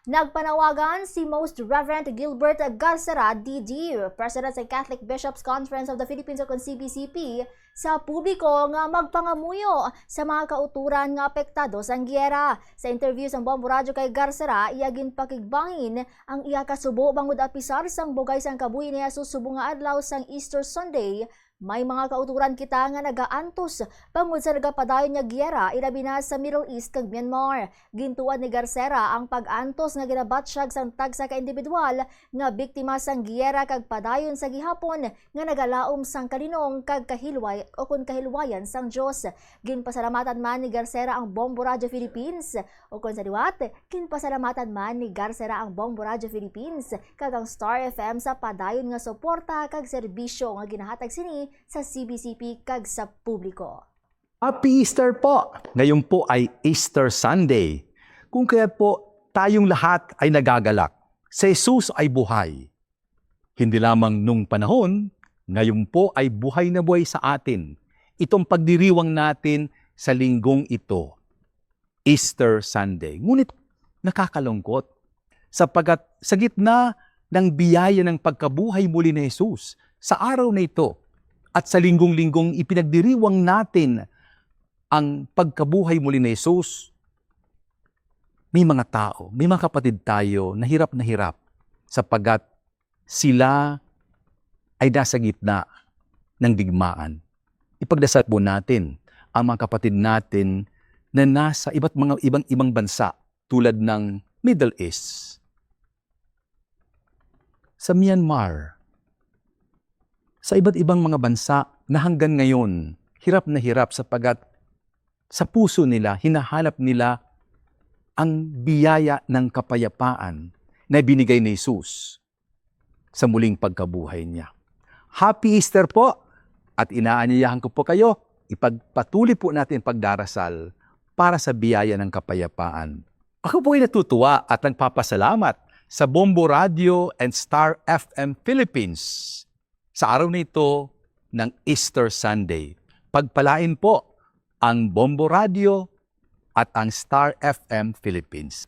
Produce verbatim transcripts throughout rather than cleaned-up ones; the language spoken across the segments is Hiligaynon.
Nagpanawagan si Most Reverend Gilbert Garcera, D D, President sa Catholic Bishops Conference of the Philippines o kon C B C P, sa publiko nga magpangamuyo sa mga kauturan nga apektado sang giyera. Sa interview sang Bombo Radyo kay Garcera, iya ginpakigbangin ang iya kasubo bangod apisar sang bugay sang kabuhi ni Jesus subong nga adlaw sang Easter Sunday, may mga kauturan kita nga nagaantos bangod sa nagapadayon nga giyera, ilabi na sa Middle East kag Myanmar. Gintuad ni Garcera ang pag-antos nga ginabatyag sang tagsa ka indibidwal nga biktima sang giyera kag padayon sa gihapon nga nagalaom sang kalinong kag kahilway o kon kahilwayan sang Dios. Ginpasalamatan man ni Garcera ang Bombo Radio Philippines, o kon sa liwat, ginpasalamatan man ni Garcera ang Bombo Radio Philippines kag ang Star F M sa padayon nga suporta kag serbisyo nga ginahatag sini sa C B C P kag sa publiko. Happy Easter po! Ngayon po ay Easter Sunday. Kung kaya po, tayong lahat ay nagagalak. Si Jesus ay buhay. Hindi lamang nung panahon, ngayon po ay buhay na buhay sa atin. Ito ang pagdiriwang natin sa linggong ito, Easter Sunday. Ngunit nakakalungkot, sapagkat sa gitna ng biyaya ng pagkabuhay muli ni Jesus, sa araw na ito at sa linggong-linggong ipinagdiriwang natin ang pagkabuhay muli ni Jesus, may mga tao, may mga kapatid tayo na hirap na hirap sapagkat sila ay nasa gitna ng digmaan. Ipagdasal po natin ang mga kapatid natin na nasa iba't mga ibang-ibang bansa tulad ng Middle East, sa Myanmar, sa iba't ibang mga bansa na hanggang ngayon hirap na hirap sapagkat sa puso nila, hinahanap nila ang biyaya ng kapayapaan na binigay ni Jesus sa muling pagkabuhay niya. Happy Easter po! At inaanyayahan ko po kayo, ipagpatuloy po natin pagdarasal para sa biyaya ng kapayapaan. Ako po ay natutuwa at nagpapasalamat sa Bombo Radio and Star F M Philippines sa araw na ito ng Easter Sunday. Pagpalain po ang Bombo Radio at ang Star F M Philippines.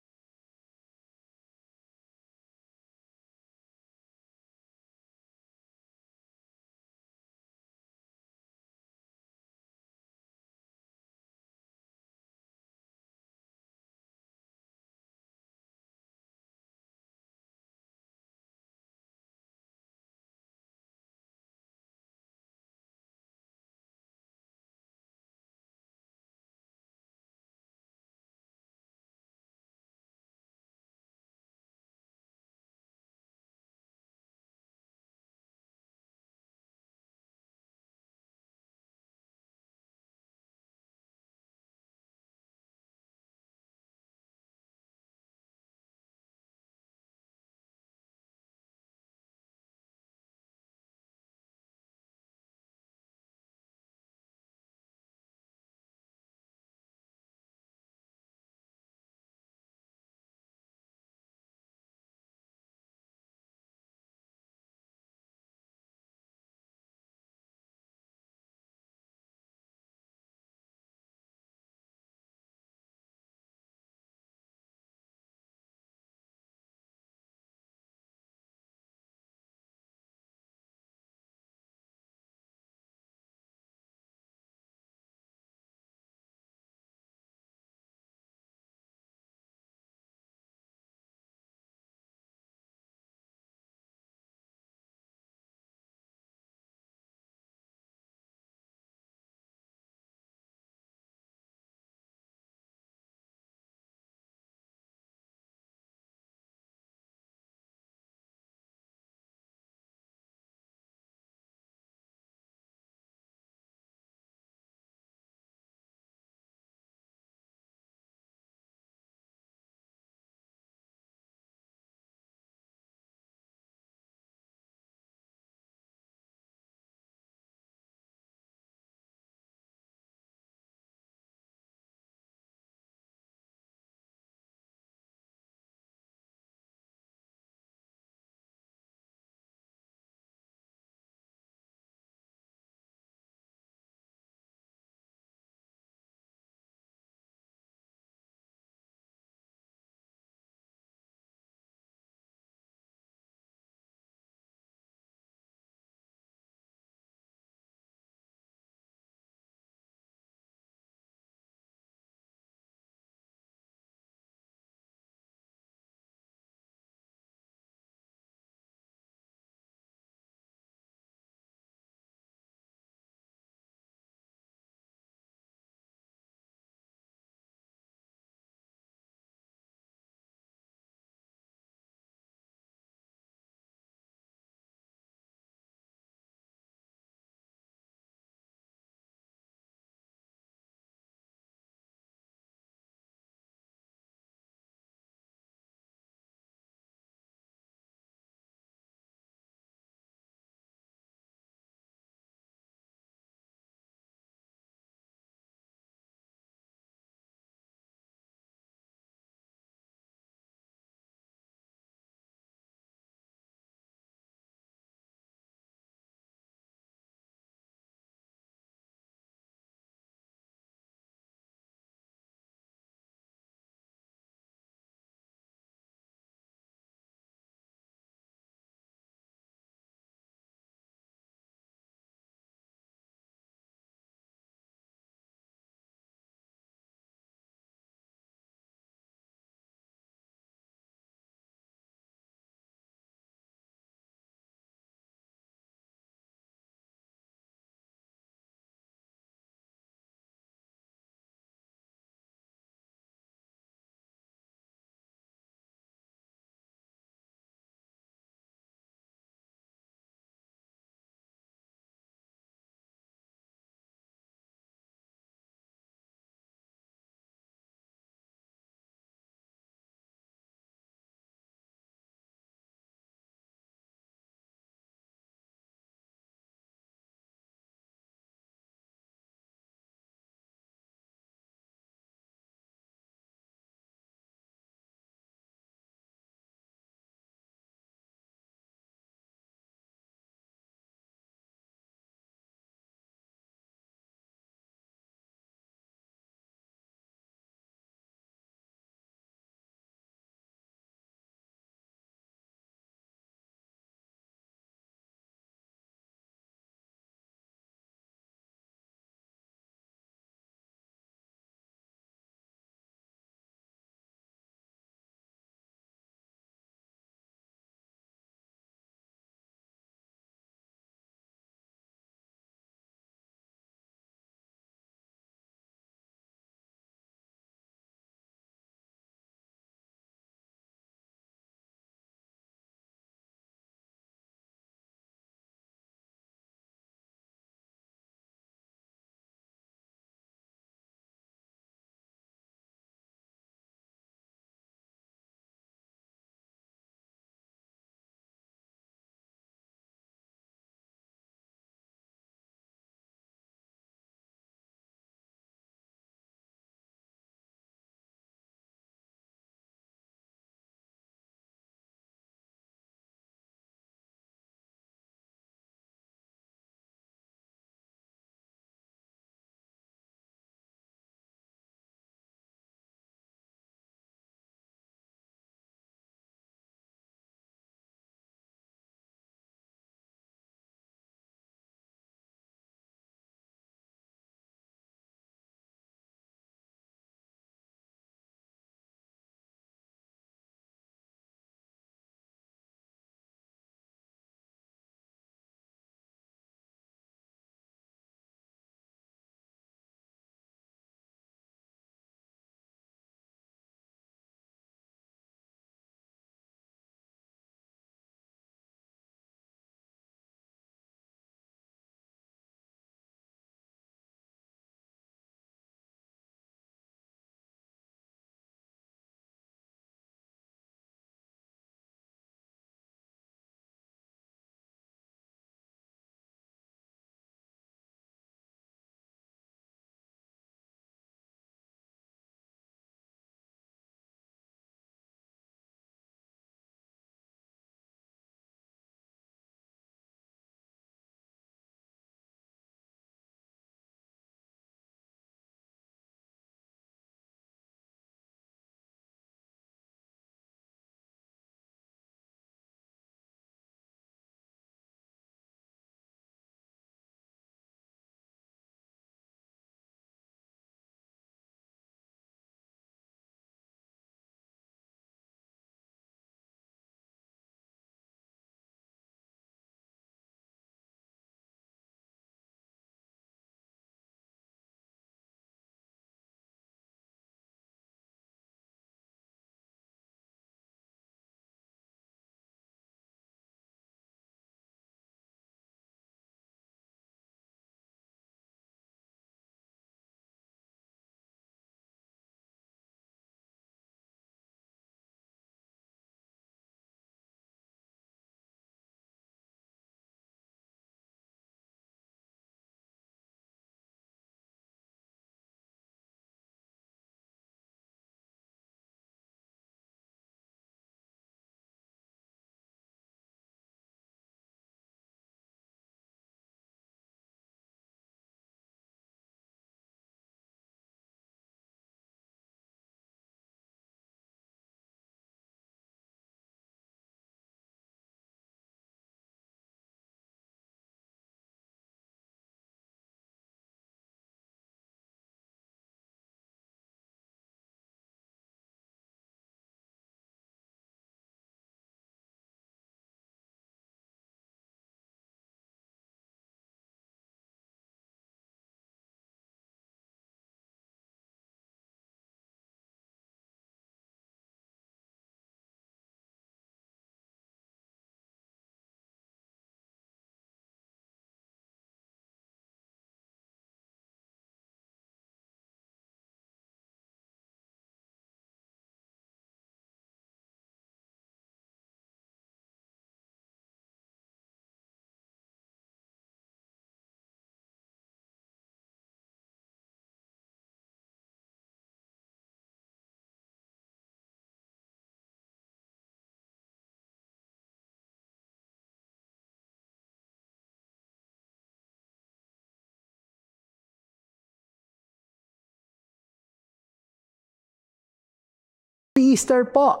Easter po.